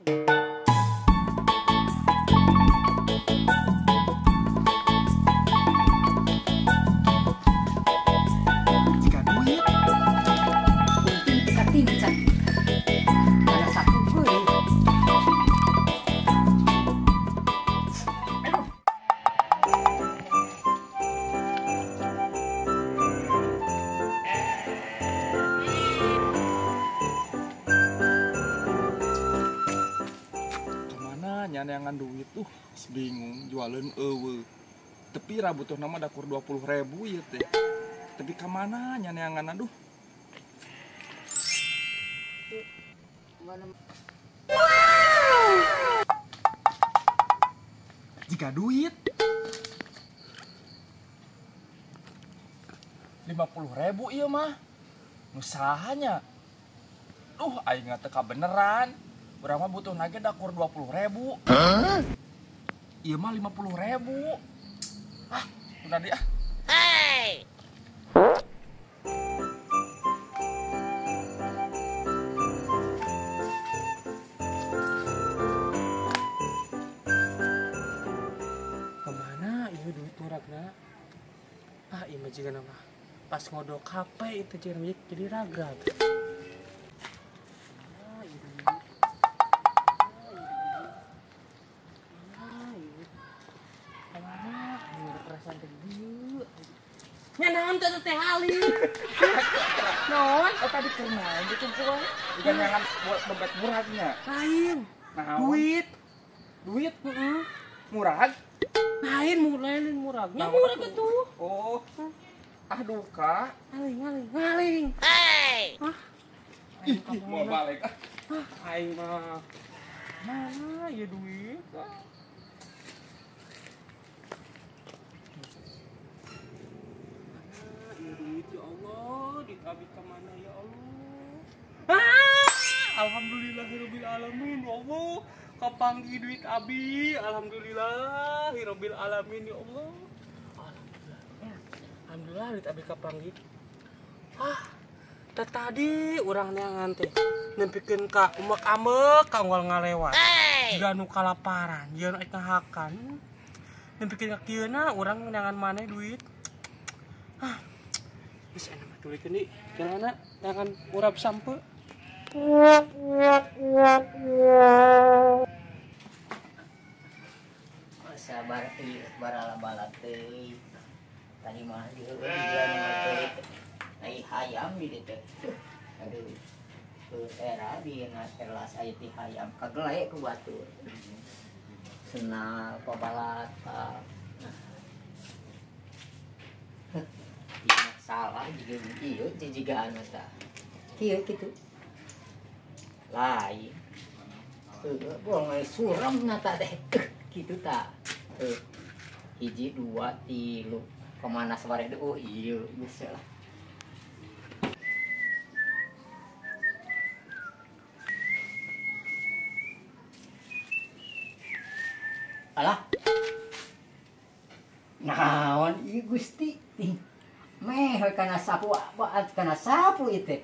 Jika duit untung teka tincak. Ada saku gue. Aduh. Kemana nyanyangan duit tuh bingung jualan eueuh. Tapi ra butuh nama dakur 20.000 ieu teh. Tapi kemana nyanyangan aduh. Jika duit 50.000 ieu mah. Nu sahanya. Duh aing teu kabeneran. Urang mah butuh nage dakur 20.000. Hah? Ieu mah 50.000. Ah, udah dia. Hey. Kemana ieu duit muragna? Ah, ieu mah jiga nama pas ngodok HP itu jiga nama jadi ragrag. Nya naon teh teh Ali. Naon? Oh tadi keur naon dikumpul? Ikan nyangan dompet muragnya. Lain. Naon? Duit. Duit? Heeh. Murag? Lain lain muragnya murag atuh. Oh. Ah duka. Aling aling aling. Hey. Hah? Ih, mau balik ah. Hah, aing mah. Mana ya duit? Duit ya Allah, duit abi kemana ya Allah? Ah, alhamdulillahirabbil alamin ya Allah, kapanggih duit abi, alhamdulillahirabbil alamin ya Allah. Alhamdulillah, ya. Alhamdulillah duit abi kapanggih. Ah, tadi urang neangan teh nempikeun ka umek-amek ka unggal ngalewat. Jiga nu kalaparan, jiga nu ek ngahakan. Nempikeun ka kieuna urang neangan maneh duit. Ah. Geus enak mah tulikeun di jalana neangan urap sampe. Sabar ieu barala-bala teh. Tadi mah dieu ai hayam di dieu teh. Aduh. Era dina telas aya ti hayam kagelek ku batur. Senal pabalata. Salah jiga ieu jigaan mah tah. Kieu kitu. Lain. Heuh, bohong suram na tah teh. Kitu tah. Heuh. 1 2 3 kemana sore oh ieu geus lah. Alah. Naon ieu Gusti? Meh kana sapu baat kana sapu ieu teh.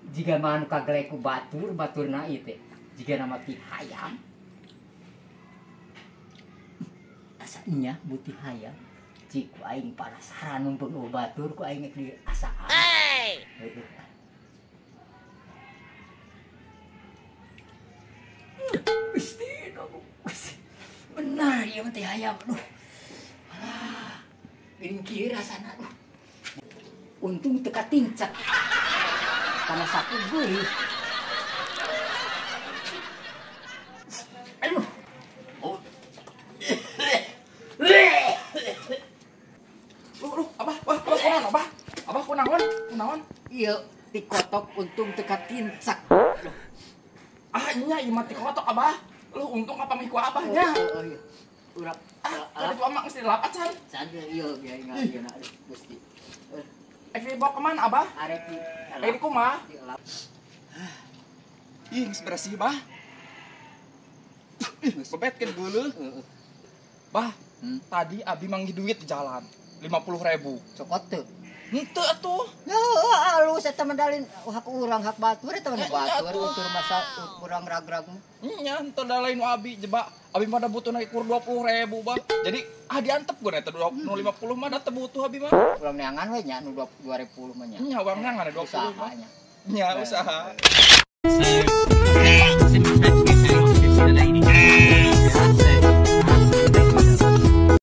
Jiga mah anu kagelek ku batur, baturna ieu teh. Jiga nama ti hayam. Asa nya buti hayam. Cik ku aing penasaran mumpung batur ku aing di asaan. Hey. Gusti, Gusti. Benar ieu mah ti hayam. Aduh. Alah. Geuning kieu rasana aduh. Untung teka tincak. Karena sapu gurih. Aduh. Oh. Lu, abah, wah, abah kunaon, abah? Abah kunaon? Kunaon? Ieu tikotok untung teka tincak. Ah, nya ieu mah tikotok, abah. Lu untung apa mih ku abahnya? Oh, iya. Urap. Ah, tadi tu amak geus dilap acan. Can ieu biar ngajeuna aduh Gusti. Ek dibawa kemana, abah? Arek di. Ek di kumaha? Ih, geus beresih, bah. Ih, bebetkeun geuleuh. Bah, tadi abi manggih duit di jalan, 50.000. Cokot teu? Henteu atuh. Heuh, alus eta mah dalin hak urang hak batur eta mah batur utur masa urang rag-rag mah. Nya henteu da lain nu abi jebak. Abi mah da butuh naik kur 20.000 bah. Jadi ah diantep gua eta 50 mah da teu butuh abi mah. Urang neangan we nya nu 20 mah nya. Nya urang neangan 20 mah. Usahanya. Nya usaha. Saya